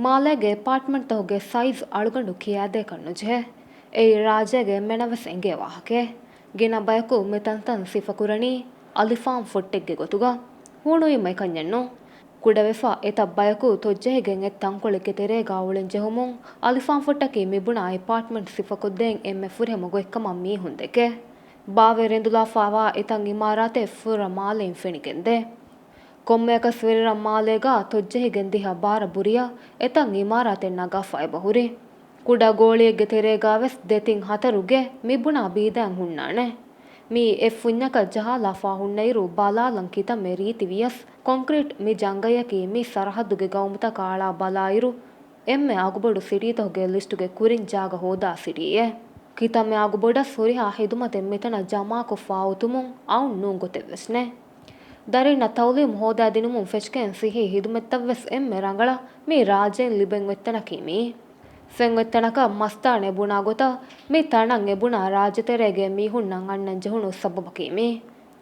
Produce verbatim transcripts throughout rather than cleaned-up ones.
މާލޭގެ އެޕާޓްމަންޓްތަކުގެ ސައިޒް އަޅުގަނޑު ކިޔާދޭކަށް ނުޖެހޭ. އެއީ ރާއްޖޭގެ އެންމެނަށް ވެސް އެނގޭ ވާހަކައެއް. ގިނަ ބަޔަކު މި ތަންތަން ސިފަކުރަނީ އަލިފާން ފޮއްޓެއްގެ ގޮތުގަ. ހޫނުވީމަ އެކަންޏެއް ނޫން. ކުޑަވެފަ އެތައް ބަޔަކު ތޮއްޖެހިގެން އެ ތަންކޮޅެއްގެ ތެރޭގަ އުޅެން ޖެހުމުން އަލިފާން ފޮއްޓަކީ މިބުނާ އެޕާޓްމަންޓް ސިފަކޮށްދޭން އެންމެ ފުރިހަމަ ގޮތްކަމަށް މީހުން ދެކޭ. ބާވަތް ރެނދުލާފައިވާ އެތައް އިމާރާތެއް ފުރަ މާލެއިން ފެނިގެންދޭ. ކޮންމެއަކަސް ވެރިރަށް މާލޭގަ ތޮއްޖެހިގެން ދިހަ ބާރަ ބުރިޔަށް އެތައް އިމާރާތެއް ނަގާފަ އެބަހުރި. ކުޑަ ގޯޅިއެއްގެ ތެރޭގަ ވެސް ދެތިން ހަތަރު ގެ މިބުނާ ބީދައިން ހުންނާނެ. މިއީ އެއް ފުންޏަކަށް ޖަހާލާފަ ހުންނައިރު ބަލާލަން ކިތަންމެ ރީތި ވިޔަސް، ކޮންކްރީޓް މި ޖަންގަޔަކީ މި ސަރަހައްދުގެ ގައުމުތަކަށް އަޅާ ބަލާއިރު، އެންމެ އަގުބޮޑު ސިޓީތަކުގެ ލިސްޓުގެ ކުރިން ޖާގަ ހޯދާ ސިޓީއެއް. ކިތަންމެ އަގުބޮޑަށް ހުރިހާ ހިދުމަތެއް މިތަނަށް ޖަމާކޮށްފަ އޮތުމުން އައުން ނޫން ގޮތެއް ވެސް ނެތް. ދަރިންނަށް ތައުލީމު ހޯދާދިނުމުން ފެށިގެން ސިއްހީ ހިދުމަތްތައް ވެސް އެންމެ ރަނގަޅަށް މި ރާއްޖޭން ލިބެން އޮތްތަނަކީ މިއީ. ފެން އޮތްތަނަކަށް މަސްދާން އެބުނާ ގޮތަށް މި ތަނަށް އެބުނާ ރާއްޖެތެރޭގެ މީހުންނަށް އަންނަން ޖެހުނު ސަބަބަކީ މިއީ.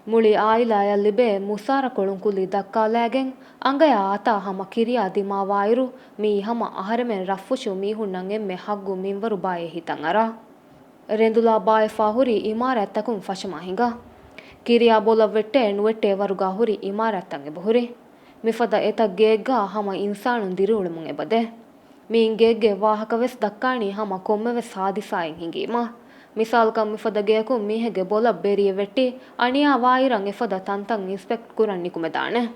މުޅި އާއިލާއަށް ލިބޭ މުސާރަކޮޅުން ކުލި ދައްކާލާގެން އަނގަޔާ އަތާ ހަމަ ކިރިޔާ ދިމާވާއިރު، މިއީ ހަމަ އަހަރެމެން ރަށްފުށު މީހުންނަށް އެންމެ ހައްގު މިންވަރު ބައެއް ހިތަށް އަރާ. ރެނދުލާ ބާއެފާ ހުރި އިމާރާތްތަކުން ފަށަމާ ހިނގާ. ކިރިޔާ ބޮލަށް ވެއްޓޭ ނުވެއްޓޭ ވަރުގާ ހުރި އިމާރާތްތައް އެބަހުރި. މިފަދަ އެތައް ގެއެއްގާ ހަމަ އިންސާނުން ދިރިއުޅެމުން އެބަދޭ. މިއިން ގެއެއްގެ ވާހަކަ ވެސް ދައްކާނީ ހަމަ ކޮންމެވެސް ހާދިސާއެއް ހިނގީމަ. މިސާލަކަށް މިފަދަ ގެޔަކުން މީހެއްގެ ބޮލަށް ބެރިއެއް ވެއްޓި އަނިޔާވާއިރަށް އެފަދަ ތަންތަން އިންސްޕެކްޓް ކުރަން ނިކުމެދާނެ.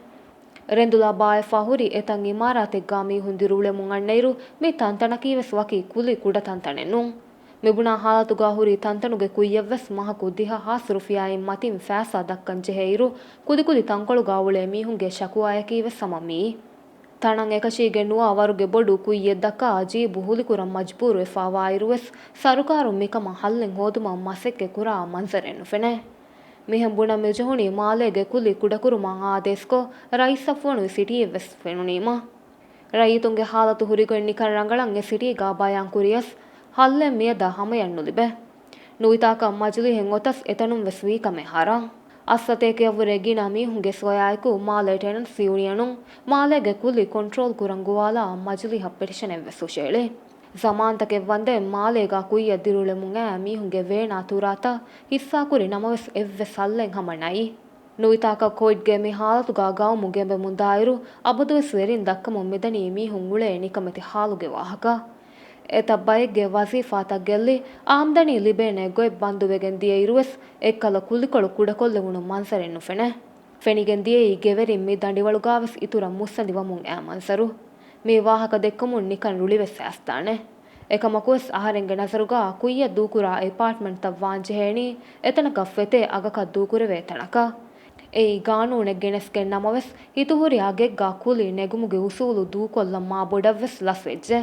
ރެނދުލާ ބާއެފާ ހުރި އެތަން އިމާރާތެއްގާ މީހުން ދިރިއުޅެމުން އަންނައިރު، މި ތަންތަނަކީ ވެސް ވަކި ކުލި ކުޑަ ތަންތަނެއް ނޫން. މިބުނާ ހާލަތުގާ ހުރި ތަންތަނުގެ ކުއްޔަށް ވެސް މަހަކު ދިހަ ހާސް ރުފިޔާއިން މަތިން ފައިސާ ދައްކަން ޖެހޭއިރު، ކުދިކުދި ތަންކޮޅުގާ އުޅޭ މީހުންގެ ޝަކުވާޔަކީ ވެސް ހަމަ މިއީ. ތަނަށް އެކަށީގެން ނުވާ ވަރުގެ ބޮޑު ކުއްޔެއް ދައްކާ ޖީބު ހުލިކުރަން މަޖުބޫރުވެފާވާއިރު ވެސް، ސަރުކާރުން މިކަމަށް ހައްލެއް ހޯދުމަށް މަސައްކަތް ކުރާ މަންޒަރެއް ނުފެނޭ. މިހެން ބުނަން މި ޖެހުނީ މާލޭގެ ކުލި ކުޑަކުރުމަށް އާދޭސްކޮށް، ރައީސް ސަފްވަނުވި ސިޓީއެއް ވެސް ފެނުނީމަ. ރައްޔިތުންގެ ހާލަތު ހުރިގޮތް ނިކަން ރަނގަޅަށް އެ ސިޓީގާ ބަޔާން ކުރިޔަސް، ހައްލެއް މިއަދާ ހަމަޔަށް ނުލިބޭ. ނުވިތާކަށް މަޖިލީހެއް އޮތަސް އެތަނުން ވެސް ވީ ކަމެއް ހަރާ. އައްސަތޭކަޔަށްވުރެ ގިނަ މީހުންގެ ސޮޔާއެކު މާލޭ ޓެނަންޓްސް ޔޫނިއަނުން މާލޭގެ ކުލި ކޮންޓްރޯލް ކުރަން ގޮވާލާ މަޖިލީހަށް ޕެޓިޝަނެއް ވެސް ހުށައެޅި. ޒަމާންތަކެއް ވަންދެން މާލޭގާ ކުއްޔަށް ދިރިއުޅެމުން އައި މީހުންގެ ވޭނާ ތުރާތައް ހިއްސާކުރި ނަމަވެސް އެއްވެސް ހައްލެއް ހަމަ ނައީ. ނުވިތާކަށް ކޮވިޑްގެ މި ހާލަތުގާ ގައުމު ގެނބެމުން ދާއިރު، އަބަދުވެސް ވެރިން ދައްކަމުން މިދަނީ މީހުން އުޅޭ ނިކަމެތި ހާލުގެ ވާހަކަ. އެތައް ބައެއްގެ ވަޒީފާތައް ގެއްލި، އާމްދަނީ ލިބޭނެ ގޮތް ބަންދުވެގެން ދިޔައިރުވެސް، އެއްކަލަ ކުލިކޮޅު ކުޑަކޮށްލެވުނު މަންޒަރެއް ނުފެނޭ. ފެނިގެން ދިޔައީ ގެވެރިން މި ދަނޑިވަޅުގާވެސް އިތުރަށް މުއްސަނދިވަމުން އައި މަންޒަރު. މި ވާހަކަ ދެއްކުމުން ނިކަން ރުޅިވެސް އައިސްދާނެ. އެކަމަކުވެސް އަހަރެންގެ ނަޒަރުގާ ކުއްޔަށް ދޫކުރާ އެޕާޓްމަންޓްތައް ވާންޖެހޭނީ އެތަނަކަށް ފެތޭ އަގަކަށް ދޫކުރެވޭ ތަނަކަށް. އެއީ ގާނޫނެއް ގެނެސްގެން ނަމަވެސް، ހިތުހުރި އަގެއްގާ ކުލި ނެގުމުގެ އުސޫލު ދޫކޮށްލަން މާ ބޮޑަށްވެސް ލަސްވެއްޖެ.